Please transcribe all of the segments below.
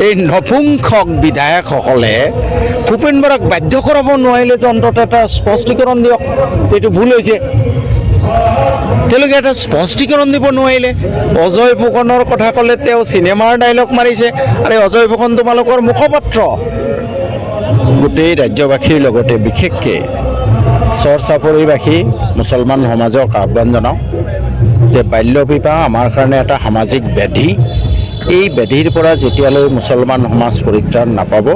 এই নপুংসক বিধায়কসকলে ভূপেন বৰাক বাধ্য কৰাব নোৱাৰিলেতো অন্ততঃ এটা স্পষ্টীকৰণ দিয়ক, এইটো ভুল হৈছে। তেওঁলোকে এটা স্পষ্টীকৰণ দিব নোৱাৰিলে। অজয় ফুকনৰ কথা ক'লে তেওঁ চিনেমাৰ ডাইলগ মাৰিছে। আৰে, অজয় ফুকন তোমালোকৰ মুখপাত্ৰ। গোটেই ৰাজ্যবাসীৰ লগতে বিশেষকৈ চৰ চাপৰিবাসী মুছলমান সমাজক আহ্বান জনাওঁ যে বাল্য বিবাহ আমাৰ কাৰণে এটা সামাজিক ব্যাধি। এই ব্যাধিৰ পৰা যেতিয়ালৈ মুছলমান সমাজ পৰিত্ৰাণ নাপাব,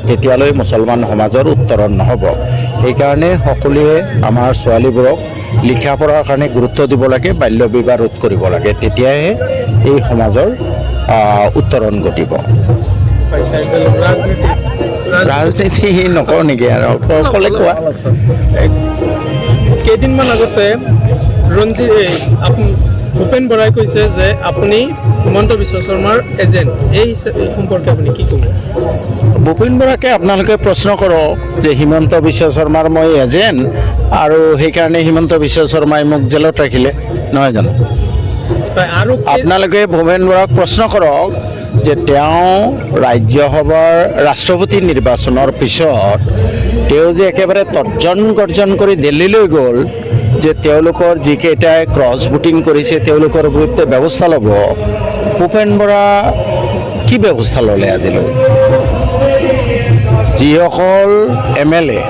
তেতিয়ালৈ মুছলমান সমাজৰ উত্তৰণ নহ'ব। সেইকাৰণে সকলোৱে আমাৰ ছোৱালীবোৰক লিখা পঢ়াৰ কাৰণে গুৰুত্ব দিব লাগে, বাল্য বিবাহ ৰোধ কৰিব লাগে। তেতিয়াহে এই সমাজৰ উত্তৰণ ঘটিব। ৰাজনীতি। ৰাজনীতি নকওঁ নেকি আৰু? ক'লে কোৱা। কেইদিনমান আগতে ৰঞ্জিত এই, ভূপেন বৰাই কৈছে যে আপুনি হিমন্ত বিশ্ব শৰ্মাৰ এজেণ্ট। এই সম্পৰ্কে আপুনি কি ক'ব? ভূপেন বৰাকে আপোনালোকে প্ৰশ্ন কৰক যে হিমন্ত বিশ্ব শৰ্মাৰ মই এজেণ্ট আৰু সেইকাৰণে হিমন্ত বিশ্ব শৰ্মাই মোক জেলত ৰাখিলে, নহয় জানো? হয়, আৰু আপোনালোকে ভূপেন বৰাক প্ৰশ্ন কৰক যে তেওঁ ৰাজ্যসভাৰ ৰাষ্ট্ৰপতি নিৰ্বাচনৰ পিছত তেওঁ যে একেবাৰে তৰ্জন গৰ্জন কৰি দিল্লীলৈ গ'ল যে তেওঁলোকৰ যিকেইটাই ক্ৰছ ভোটিং কৰিছে, তেওঁলোকৰ বিৰুদ্ধে ব্যৱস্থা ল'ব, ভূপেন বৰা কি ব্যৱস্থা ল'লে আজিলৈ? যিসকল এম এল এ,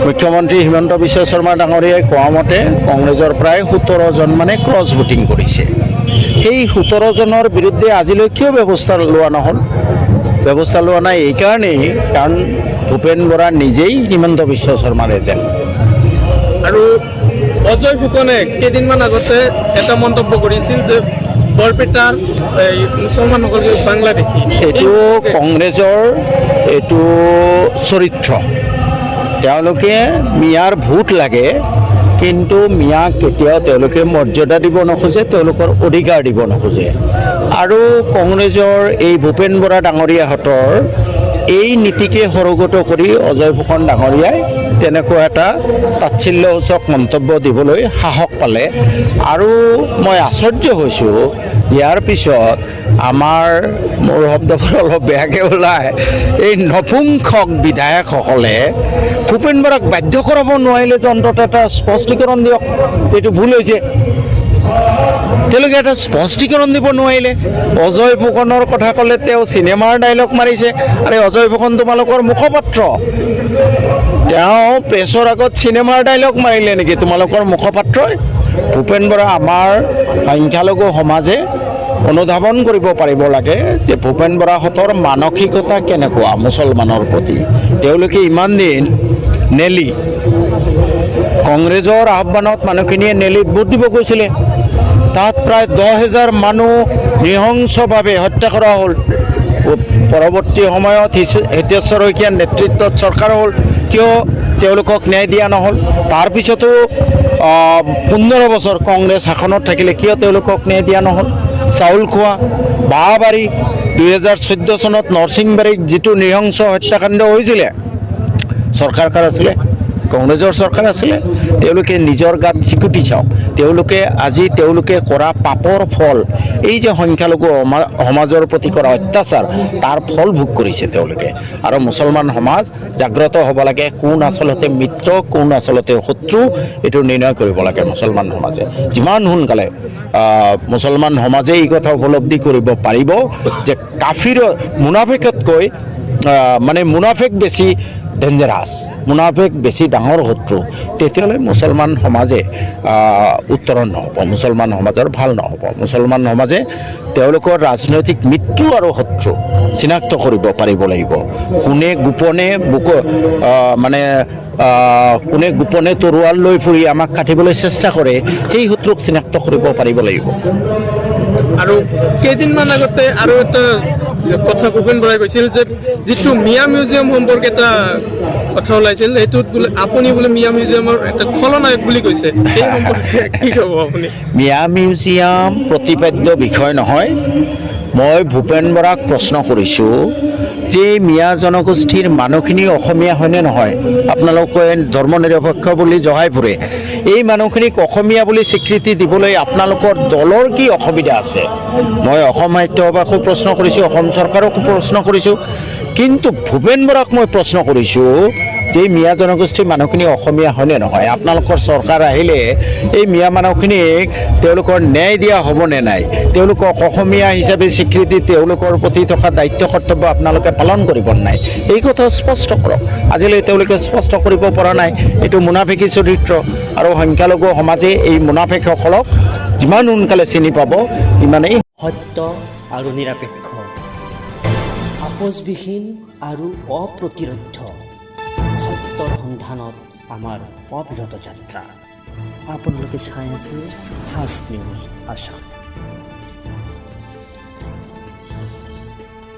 মুখ্যমন্ত্ৰী হিমন্ত বিশ্ব শৰ্মা ডাঙৰীয়াই কোৱা মতে কংগ্ৰেছৰ প্ৰায় 17জন মানে ক্ৰছ ভোটিং কৰিছে, সেই 17জনৰ বিৰুদ্ধে আজিলৈ কিয় ব্যৱস্থা লোৱা নহ'ল? ব্যৱস্থা লোৱা নাই এইকাৰণেই, কাৰণ ভূপেন বৰা নিজেই হিমন্ত বিশ্ব শৰ্মাৰ এজেণ্ট। আৰু অজয় ফুকনে কেইদিনমান আগতে এটা মন্তব্য কৰিছিল যে বৰপেটাৰ এই মুছলমানসকল যে বাংলাদেশী। এইটো কংগ্ৰেছৰ এইটো চৰিত্ৰ। তেওঁলোকে মিয়াৰ ভোট লাগে, কিন্তু মিয়াক কেতিয়াও তেওঁলোকে মৰ্যাদা দিব নোখোজে, তেওঁলোকৰ অধিকাৰ দিব নোখোজে। আৰু কংগ্ৰেছৰ এই ভূপেন বৰা ডাঙৰীয়াহঁতৰ এই নীতিকে সৰোগত কৰি অজয় ফুকন ডাঙৰীয়াই তেনেকুৱা এটা তাচ্ছিল্যসূচক মন্তব্য দিবলৈ সাহস পালে। আৰু মই আশ্চৰ্য হৈছোঁ, ইয়াৰ পিছত আমাৰ, মোৰ শব্দবোৰ অলপ বেয়াকৈ ওলায়, এই নপুংসক বিধায়কসকলে ভূপেন বৰাক বাধ্য কৰাব নোৱাৰিলেতো অন্ততঃ এটা স্পষ্টীকৰণ দিয়ক, এইটো ভুল হৈছে। তেওঁলোকে এটা স্পষ্টীকৰণ দিব নোৱাৰিলে। অজয় ফুকনৰ কথা ক'লে তেওঁ চিনেমাৰ ডাইলগ মাৰিছে। আৰে, অজয় ফুকন তোমালোকৰ মুখপাত্ৰ। তেওঁ প্ৰেছৰ আগত চিনেমাৰ ডাইলগ মাৰিলে নেকি তোমালোকৰ মুখপাত্ৰই? ভূপেন বৰা, আমাৰ সংখ্যালঘু সমাজে অনুধাৱন কৰিব পাৰিব লাগে যে ভূপেন বৰাহঁতৰ মানসিকতা কেনেকুৱা মুছলমানৰ প্ৰতি। তেওঁলোকে ইমান দিন নেলি, কংগ্ৰেছৰ আহ্বানত মানুহখিনিয়ে নেলিত ভোট দিব গৈছিলে। তাত প্ৰায় 10,000 মানুহ নৃশংসভাৱে হত্যা কৰা হ'ল। পৰৱৰ্তী সময়ত হিতেশ্বৰ শইকীয়াৰ নেতৃত্বত চৰকাৰ হ'ল, কিয় তেওঁলোকক ন্যায় দিয়া নহ'ল? তাৰপিছতো 15 বছৰ কংগ্ৰেছ শাসনত থাকিলে, কিয় তেওঁলোকক ন্যায় দিয়া নহ'ল? চাউল খোৱা, বাঁহবাৰী, 2014 চনত নৰসিংবাৰীত যিটো নৃশংস হত্যাকাণ্ড হৈছিলে, চৰকাৰ কাৰ আছিলে? কংগ্ৰেছৰ চৰকাৰ আছিলে। তেওঁলোকে নিজৰ গাত চিকুটি চাওক। তেওঁলোকে আজি তেওঁলোকে কৰা পাপৰ ফল, এই যে সংখ্যালঘু সমাজৰ প্ৰতি কৰা অত্যাচাৰ, তাৰ ফল ভোগ কৰিছে তেওঁলোকে। আৰু মুছলমান সমাজ জাগ্ৰত হ'ব লাগে। কোন আচলতে মিত্ৰ, কোন আচলতে শত্ৰু, এইটো নিৰ্ণয় কৰিব লাগে মুছলমান সমাজে। যিমান সোনকালে মুছলমান সমাজে এই কথা উপলব্ধি কৰিব পাৰিব যে কাফিৰ মুনাফেকতকৈ মানে মুনাফেক বেছি ডেঞ্জাৰাছ, মুনাফেক বেছি ডাঙৰ শত্ৰু, তেতিয়াহ'লে মুছলমান সমাজে উত্তৰণ নহ'ব, মুছলমান সমাজৰ ভাল নহ'ব। মুছলমান সমাজে তেওঁলোকৰ ৰাজনৈতিক মিত্ৰ আৰু শত্ৰু চিনাক্ত কৰিব পাৰিব লাগিব। কোনে গোপনে বুক মানে কোনে গোপনে তৰোৱাল লৈ ফুৰি আমাক কাটিবলৈ চেষ্টা কৰে, সেই শত্ৰুক চিনাক্ত কৰিব পাৰিব লাগিব। আৰু কেইদিনমান আগতে আৰু এটা কথা ভূপেন বৰাই কৈছিল যে যিটো মিয়া মিউজিয়াম সম্পৰ্কে এটা কথা ওলাইছিল, সেইটোত বোলে আপুনি বোলে মিয়া মিউজিয়ামৰ এটা খলনায়ক বুলি কৈছে। সেই সম্পৰ্কে কি ক'ব আপুনি? মিয়া মিউজিয়াম প্ৰতিপাদ্য বিষয় নহয়। মই ভূপেন বৰাক প্ৰশ্ন কৰিছোঁ, যে মিয়া জনগোষ্ঠীৰ মানুহখিনি অসমীয়া হয়নে নহয়? আপোনালোকে ধৰ্ম নিৰপেক্ষ বুলি জহাই ফুৰে। এই মানুহখিনিক অসমীয়া বুলি স্বীকৃতি দিবলৈ আপোনালোকৰ দলৰ কি অসুবিধা আছে? মই অসম সাহিত্য সভাকো প্ৰশ্ন কৰিছোঁ, অসম চৰকাৰকো প্ৰশ্ন কৰিছোঁ, কিন্তু ভূপেন বৰাক মই প্ৰশ্ন কৰিছোঁ যে এই মিয়া জনগোষ্ঠীৰ মানুহখিনি অসমীয়া হয়নে নহয়? আপোনালোকৰ চৰকাৰ আহিলে এই মিয়া মানুহখিনিক তেওঁলোকৰ ন্যায় দিয়া হ'বনে নাই? তেওঁলোকক অসমীয়া হিচাপে স্বীকৃতি, তেওঁলোকৰ প্ৰতি থকা দায়িত্ব কৰ্তব্য আপোনালোকে পালন কৰিব নাই? এই কথা স্পষ্ট কৰক। আজিলৈ তেওঁলোকে স্পষ্ট কৰিব পৰা নাই। এইটো মুনাফেকী চৰিত্ৰ আৰু সংখ্যালঘু সমাজে এই মুনাফেকসকলক যিমান সোনকালে চিনি পাব ইমানেই সত্য আৰু নিৰপেক্ষ, আপোচবিহীন আৰু অপ্ৰতিৰোধ্য সত্যৰ সন্ধানত আমাৰ অবিৰত যাত্ৰা। আপোনালোকে চাই আছে ফাষ্ট নিউজ আছাম।